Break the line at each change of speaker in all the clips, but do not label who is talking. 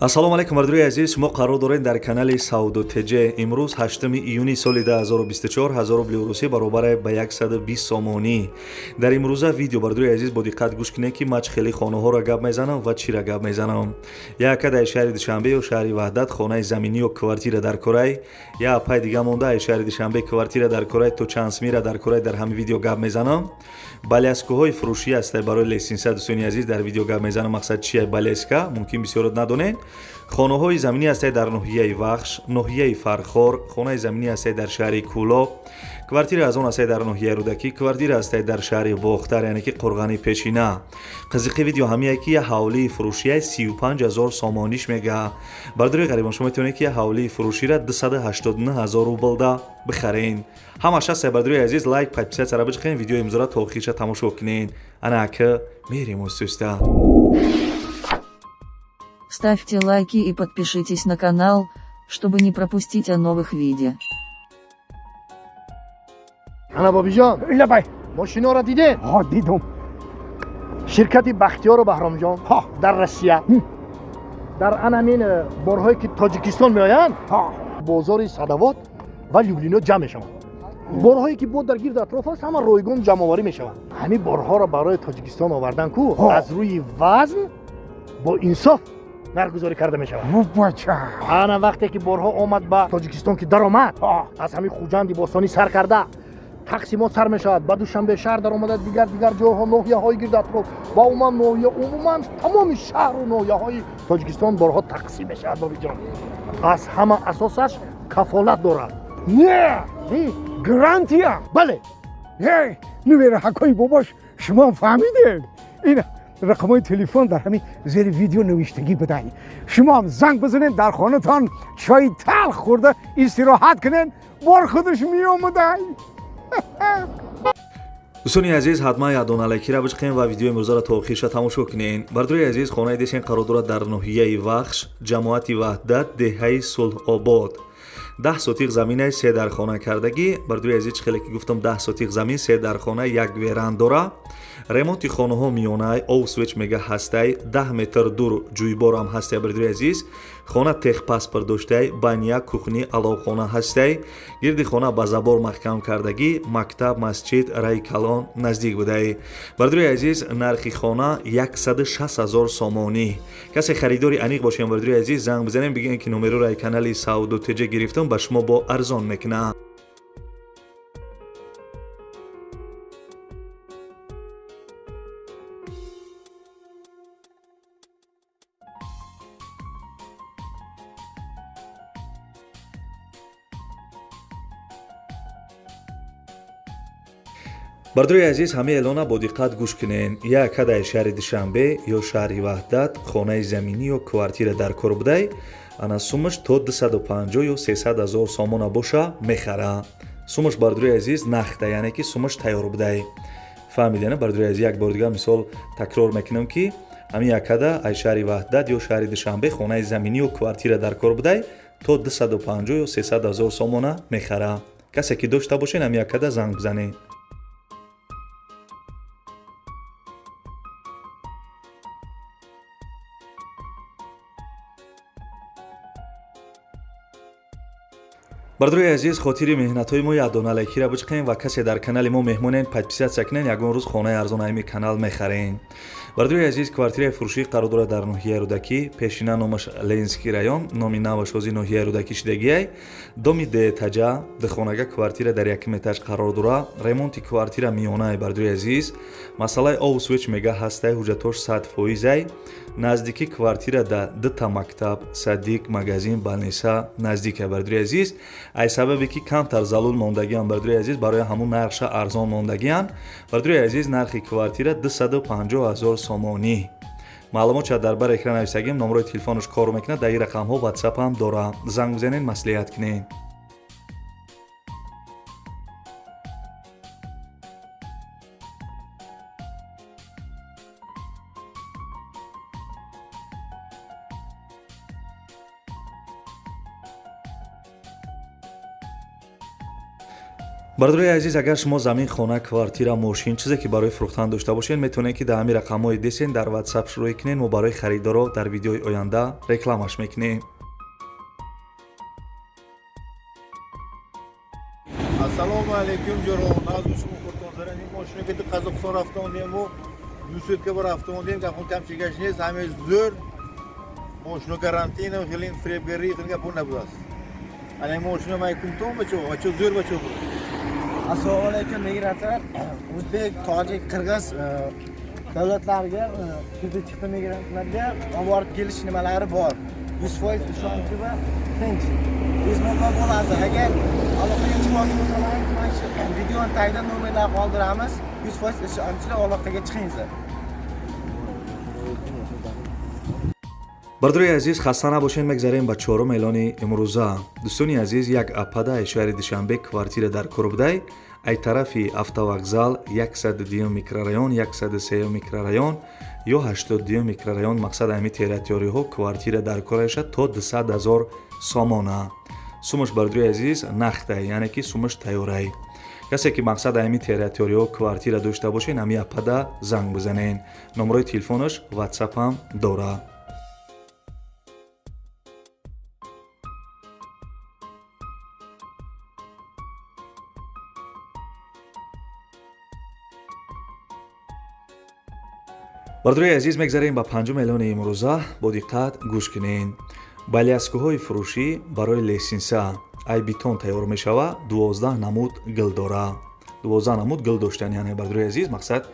Ассалому алайкум, бардори азиз. Шумо қарор доред дар канали Савдо ТЖ. Имрӯз 8 июни соли 2024, 1000 рубли русӣ баробар ба 120 сомонӣ. Дар имрӯза видео, бардори азиз, бо диққат гӯш кунед, ки ман чӣ хеле хонаҳоро гап мезанам ва чиро гап мезанам. Яка дар шаҳри Душанбе ё шаҳри Ваҳдат хонаи заминӣ ё квартира дар корай, я апай дига монда ай шаҳри Душанбе квартира дар корай, то чанд смира дар корай, дар ҳамин видео гап мезанам. Баляскаҳои фурӯшӣ ҳастай барои лестница. Дӯстони азиз, дар видео гап мезанам, мақсад чия балеска, мумкин бисёрот надонед. Хонаҳои заминӣ ҳастай дар ноҳияи Вахш, ноҳияи Фархор, хонаи заминӣ ҳастай дар шаҳри Кӯлоб, квартира аз он ҳастай дар ноҳияи Рӯдакӣ, квартира ҳастай дар шаҳри Бохтар, яъне ки Қурғани пешина. Қизиқи видео ҳамие ки я ҳавлии фурӯшияи 35 ҳазор сомониш мега. Бардори ғарибон, шумо метавонед ки я ҳавлии фурӯширо 289 ҳазор рублда бихарен. Ҳамаш ҳастай, бардори азиз. Лайк, подписаться бичиқен, видеои имзора то охирша тамошо кунен. Ана ака мерем устуста.
Ставьте лайки и подпишитесь на канал, чтобы не пропустить о новых видео.
Ана, бобиҷон.
Лабай.
Мошиноро дидед?
Ҳо, дидум.
Ширкати Бахтиёру Баҳромҷон
ҳо
дар Россия дар анамин борҳое ки Тоҷикистон меоянд,
ҳо
бозори Садовод ва Люблино ҷамъ мешаванд. Борҳое ки бо дар гирду атроф аст, ҳама ройгон ҷамъоварӣ мешаванд. Ҳамин борҳоро барои Тоҷикистон овардан ку аз рӯи вазн бо инсоф нархгузорӣ карда мешавад.
Бача.
Ана вақте ки борҳо омад ба Тоҷикистон, ки даромад, аз ҳамин Хуҷанди бостонӣ сар карда тақсимот сар мешавад, ба Душанбе шаҳр даромада, дигар дигар ҷойҳо, ноҳияҳои гирду атроф ва умуман ноҳия, умуман тамоми шаҳру ноҳияҳои Тоҷикистон борҳо тақсим мешавад. Бобиҷон, аз ҳама асосаш кафолат дорад.
Не, гарантия.
Бале.
Е, нувераҳакои бобош, шумо фаҳмидед, ин рақамҳои телефон дар ҳамин зери видео навиштагӣ будай. Шумоам занг бизанед, дар хонатон чойи талх хӯрда истироҳат кунед, бор худаш меомадай.
Дӯстони азиз, ҳатман ядона лайкира бичиқем ва видеои имрӯзаро то охирша тамошо кунед. Бардори азиз, хонаи десен қарор дорад дар ноҳияи Вахш, ҷамоати Ваҳдат, деҳаи Сулҳобод. 10 сотиқ заминаи се дархона кардагӣ. Бардори азиз, чӣ хеле ки гуфтам, 10 сотиқ замин, се дархона, як веранд дора. Ремонти хонаҳо миёнай, ов свеч мега ҳастай, 10 метр дур ҷӯйборам ҳастай. Бардори азиз, хона техпаспорт доштай, баня, кухни, аловхона ҳастай. Гирди хона ба забор маҳкам кардагӣ, мактаб, масҷид, раи калон наздик будай. Бардори азиз, нархи хона 160 ҳазор сомонӣ. Касе харидори аниқ бошем, бардори азиз, занг бизанем, бигӯем ки номероро ай канали Савдо ТЖ гирифтам, ба шумо бо арзон мекунам. Бардори азиз, ҳамаи эълона бо диққат гӯш кунед. Як ҳадаи шаҳри Душанбе ё шаҳри Ваҳдат хонаи заминӣ ё квартира дар кор будай, ана сумаш то 250 ё 300 ҳазор сомона боша, мехара. Сумаш, бардори азиз, нахта, яъне ки сумаш тайёр будай. Фаҳмидена, бардори азиз? Як бор дигар мисол такрор мекунам, ки ҳамин якада ай шаҳри Ваҳдат ё шаҳри Душанбе хонаи заминӣ ё квартира дар кор будай, то 250 ё 300 ҳазор сомона мехара. Касе ки дошта бошед, ҳамин якада занг бизанед. Бардори азиз, хотири меҳнатҳои мо ядона лайкира бичиқем ва касе дар канали мо меҳмонен, подписаться кунен, ягон рӯз хонаи арзон ами канал мехарен. Бардори азиз, квартираи фурӯшӣ қарор дорад дар ноҳияи Рӯдакӣ, пешина номаш Ленинский район, номи наваш ҳозир ноҳияи Рӯдакӣ шидагиай, доми деэтажа, духонага квартира дар якум этаж қарор дора. Ремонти квартира миёнай. Бардори азиз, масъалаи ов свеч мега ҳастай, ҳуҷҷатош 100%-ай. Наздики квартира да дута мактаб, садик, магазин, больница наздика. Бардори азиз, ай сабабе ки камтар залул мондагиан, бардори азиз, барои ҳамун нархша арзон мондагиан. Бардори азиз, нархи квартира 250 ҳазор сомонӣ. Маълумот ча дар бар экран нависагим, номерои телефонаш кор мекунад, дар ин рақамҳо ватсапам дора, занг бизанед, маслиҳат кунед. Бародарои азиз, агар шумо замин, хона, квартира, мошин, чизе ки барои фурӯхтан дошта бошед, метавонед ки дар ҳамин рақамҳои десен дар WhatsApp шурӯъ кунед. Мо барои харидоро дар видеои оянда рекламаш мекунем.
Ассалому алайкум, ҷурон. Назу шумо хуртон ин мошине ки Қазоқистон рафта омадем, ду сутка рафта омадем, гапон камчигаш нест, ҳаме зӯр. Мошино гарантийно, хеле фиребгарӣ, хеле гапон набудааст. Ана мошино майкунтон бачо, бачо зӯр бачо.
Assalomu alaykum, migrantlar. O'zbek, tojik, qirg'iz davlatlariga kirdi chiqdi migrantlarga olib borib kelish nimalari bor. 100% ishonchli va tinch. Bezmuammo bo'ladi. Agar aloqaga chiqmoqchi bo'lsangiz, mana shu videoni tagida nomerlar qoldiramiz. 100% ishonchli aloqaga chiqingizlar.
Бародарои азиз, хаста набошед, мегзарем ба чорум эълони имрӯза. Дӯстони азиз, як апада ай шаҳри Душанбе квартира дар кор будай, ай тарафи автовокзал, 102 микрорайон, 103 микрорайон ё 82 микрорайон, мақсад ҳамин территорияҳо квартира дар кор аша то 200 ҳазор сомона. Сумаш, бародарои азиз, нахтай, яъне ки сумаш тайёрай. Касе ки мақсад ҳамин территорияҳо квартира дошта бошед, ҳамин апада занг бизанед. Номерои телефонаш, WhatsApp ҳам дорад. Бародарои азиз, мегзарем ба панҷум эълони имрӯза. Бо диққат гӯш кунед. Баляскаҳои фурӯшӣ барои лесинса ай битон тайёр мешава, 12 намуд гил дора. 12 намуд гил доштан, яъне, бародарои азиз, мақсад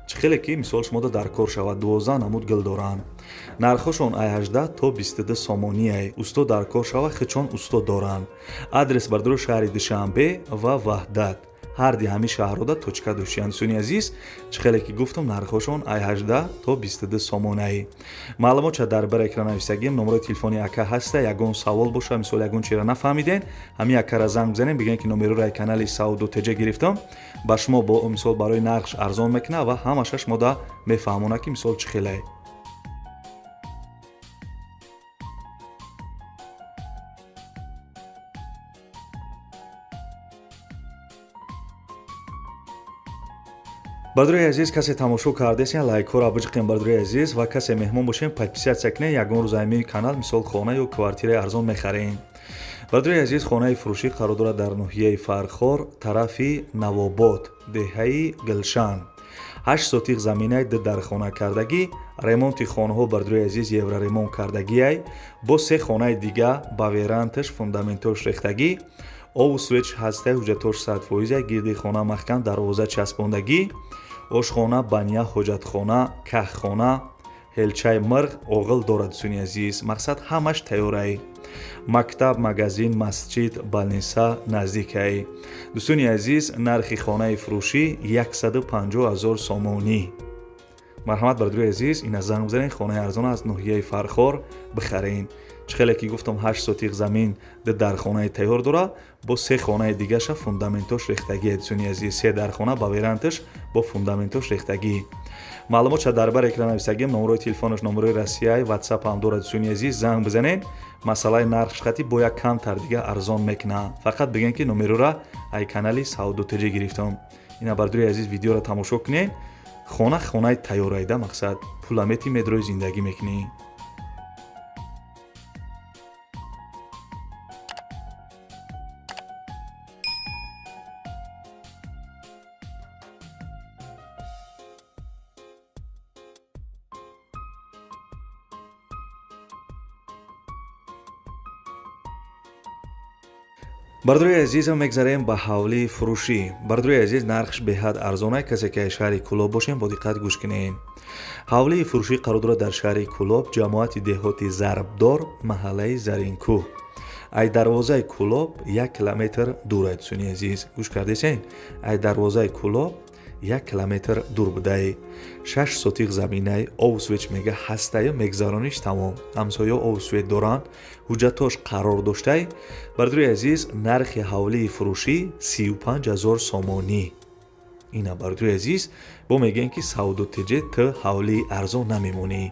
чӣ хеле ки мисол шумода дар кор шавад, 12 намуд гил доранд. Нархҳошон ай 18 то 22 сомониай. Усто дар кор шава, хичон усто доранд. Адрес, бародаро, шаҳри Душанбе ва Ваҳдат, ҳарди ҳамин шаҳрҳода точка доштиянд. Дӯстони азиз, чӣ хеле ки гуфтам, нархҳошон ай 18 то 22 сомонаи. Маълумотча дар бар экран нависагим, номерои телефони ака ҳаста. Ягон савол боша, мисол ягон чиро нафаҳмиден, ҳамин акара занг бизанем, бигӯем ки номероро ай канали Савдо ТЖ гирифтам. Ба шумо бо мисол барои нархш арзон мекунад ва ҳамаша шумода мефаҳмонад, ки мисол чӣ хеле. Бародарои азиз, касе тамошо кардесен, лайкҳоро биҷиқем, бародарои азиз, ва касе меҳмон бошем, подписаться кунед. Ягон рӯз ҳамин канал мисол хона ё квартираи арзон мехарем. Бародарои азиз, хонаи фурӯшӣ қарор дорад дар ноҳияи Фархор, тарафи Навобод, деҳаи Гулшан. 8 сотиқ заминаи, ду дархона кардагӣ, ремонти хонаҳо, бародарои азиз, евроремонт кардагиай, бо се хонаи дига ба веранташ фундаментош рехтагӣ, обу свет ҳастай, ҳуҷҷатош 100%, гирди хона маҳкам, дарвоза часпондагӣ, ошхона, баня, ҳоҷатхона, каххона, ҳелчаи мирғ, оғил дорад. Дӯстони азиз, мақсад ҳамаш тайёрай. Мактаб, магазин, масҷид, балниса наздикай. Дӯстони азиз, нархи хонаи фурӯшӣ 150 ҳазор сомонӣ. Марҳамат, бародарои азиз, ина занг бизанед, хонаи арзон аз ноҳияи Фархор бихарен. Чӣ хеле ки гуфтам, 8 сотиқ замин, ду дархонаи тайёр дора, бо се хонаи дигаша фундаментош рехтагӣ. Дӯстони азиз, се дархона ба веранташ бо фундаментош рехтагӣ. Маълумотша дар бар экран нависагим, номерои телефонаш, номерои Россияй, WhatsApp ҳам дорад. Дӯстони азиз, занг бизанед, масъалаи нархш хати бо як камтар дига арзон мекунад. Фақат бигӯем, ки номерора ай канали Савдо ТЖ гирифтам. Ина, бародарои азиз, видеоро тамошо кунед. Хона хонаи тайёрайда, мақсад пуламети медрои зиндагӣ мекунӣ. Бародарои азизам, мегзарем ба ҳавлии фурӯшӣ. Бародарои азиз, нархш беҳад арзона. Касе ки аз шаҳри Кӯлоб бошем, бо диққат гӯш кунед. Ҳавлии фурӯшӣ қарор дорад дар шаҳри Кӯлоб, ҷамоати деҳоти Зарбдор, маҳаллаи Заринкӯҳ. Ай дарвозаи Кӯлоб 1 километр дур. Дӯстони азиз, гӯш кардесен? Ай дарвозаи Кӯлоб 1 километр дур будай. 6 сотиқ заминай, обу свет мега ҳастаю, мегзарониш тамом. Ҳамсоё обу свет доранд, ҳуҷҷатош қарор доштай. Бародарои азиз, нархи ҳавлии фурӯшӣ 35 ҳазор сомонӣ. Ина, бародарои азиз, бо мегӯем, ки Савдо ТЖ т ҳавлии арзон намемонӣ.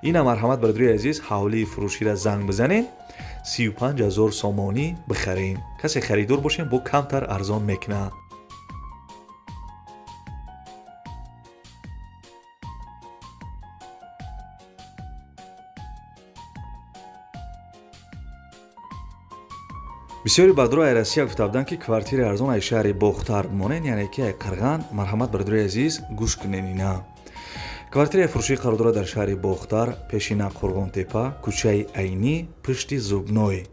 Ина, марҳамат, бародарои азиз, ҳавлии фурӯшира занг бизанед, 35 ҳазор сомонӣ бихарем. Касе харидор бошем, бо камтар арзон мекунад. Бисёри бардро ай Россия гуфта буданд, ки квартираи арзон ай шаҳри Бохтар монен, яъне ки ай Қирған. Марҳамат, бардрои азиз, гӯш кунен. Ина квартираи фурӯшӣ қарор дорад дар шаҳри Бохтар, пеши Қурғонтепа, кӯчаи Айнӣ, пушти Зубной,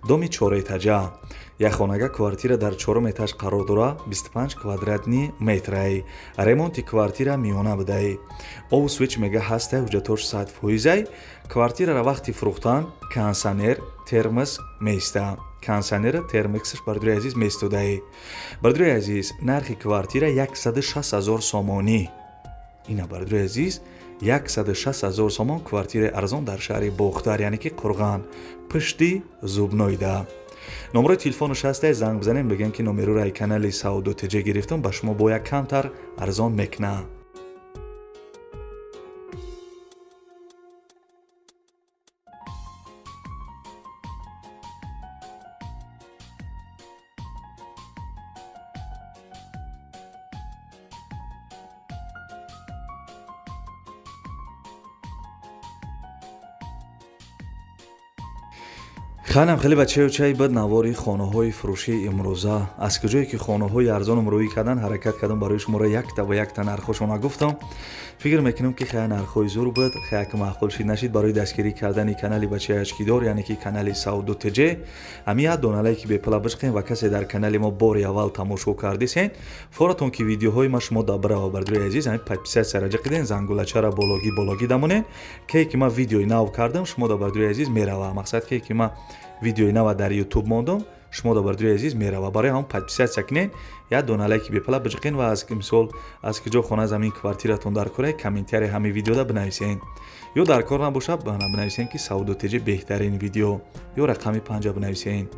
доми чорэтажа. Як хонага квартира дар чорум этаж қарор дора, 25 квадратный метрай. Ремонти квартира миёна будай, обу свет мега ҳастай, ҳуҷҷатош 100%-ай. Квартирара вақти фурӯхтан кондиционер, термос меиста, кондиционера, термосаш, бардори азиз, меистодай. Бардори азиз, нархи квартира 160 ҳазор сомонӣ. Ина, бардори азиз, 160 ҳазор сомон квартираи арзон дар шаҳри Бохтар, яъне ки Қурған, пушти Зубнойда. Номерои телефонаш ҳастай, занг бизанем, бигӯем, ки номероро ай канали Савдо ТЖ гирифтам, ба шумо бояд камтар арзон мекуна. Ханам хеле бачаю чай бад навори хонаҳои фурӯшии имрӯза. Аз куҷое ки хонаҳои арзоном рӯӣ кардан ҳаракат кардам, барои шуморо якта ба якта нархҳошона гуфтам. Фикр мекунам, ки хая нархҳои зур буд, хая ки маъқул шид нашид. Барои дастгирӣ кардани канали бачаи очкидор, яъне ки канали Савдо ТЖ, ҳамин як дона лайки бепула бишқем. Ва касе дар канали мо бори аввал тамошо кардисен, форатон ки видеоҳои ма шумо дабрава, бардори азиз, ҳамин подписаться ра ҷиқиден, зангулачара бологӣ бологӣ дамонен, ке ки ман видеои нав кардам, шумо да, бардори азиз, мерава. Мақсад, ке ки ман видеои нава дар Ютуб мондам, шумо да, бардори азиз, мерава. Барои ҳамон подписаться кунен, як дона лайки бепула биҷиқен ва аз мисол аз куҷо хона, замин, квартиратон дар кора, комментарий ҳамин видеода бинависен. Ё дар кор набоша, бинависен, ки Савдо ТЖ беҳтарин видео, ё рақами панҷа бинависен.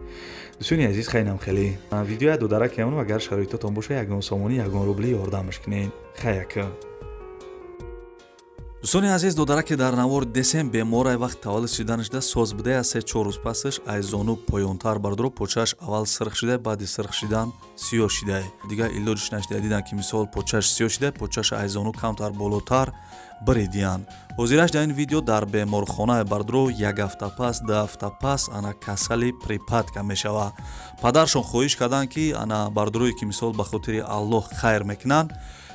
Дӯстони азиз, хайнам хеле видеоя додарак ямонам. Агар шароитотон боша, ягон сомонӣ, ягон рубли ёрдамаш кунен. Хаяка. Дӯстони азиз, додараке дар навор десем беморай, вақт таваллуд шиданашда соз будай. Аз 3-4 рӯз пасаш ай зону поёнтар, бардоро, почааш аввал сирх шидай, баъди сирх шидан сиёҳ шидай. Дигар илоҷиш нашидай. Дидан, ки мисол почааш сиёҳ шидай, почааш ай зону камтар болотар биридиянд. Ҳозираш дар ин видео дар беморхона, бардоро, як ҳафта пас, 2 ҳафта пас ана касали припадка мешава. Падаршон хоҳиш карданд, ки ана бардорое ки мисол ба хотири Аллоҳ хайр мекунанд,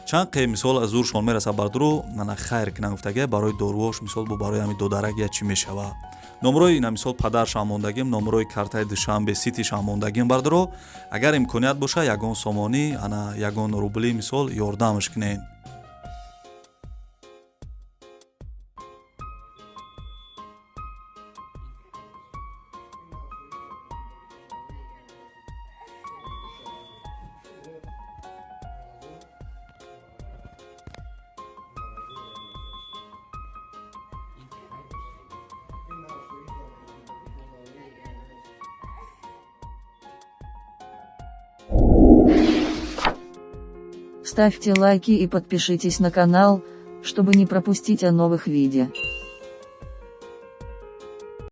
чанд қе мисол аз зуршон мераса, бардоро, ана хайр кунанд гуфтага, барои доруош мисол бо барои ҳамин додарак я чӣ мешава. Номрои ина мисол падаршам мондагим, номрои картаи Душанбе Ситишам мондагим. Бардоро, агар имконият боша, ягон сомонӣ, ана ягон рубли мисол ёрдамаш кунед.
Ставьте лайки и подпишитесь на канал, чтобы не пропустить о новых видео.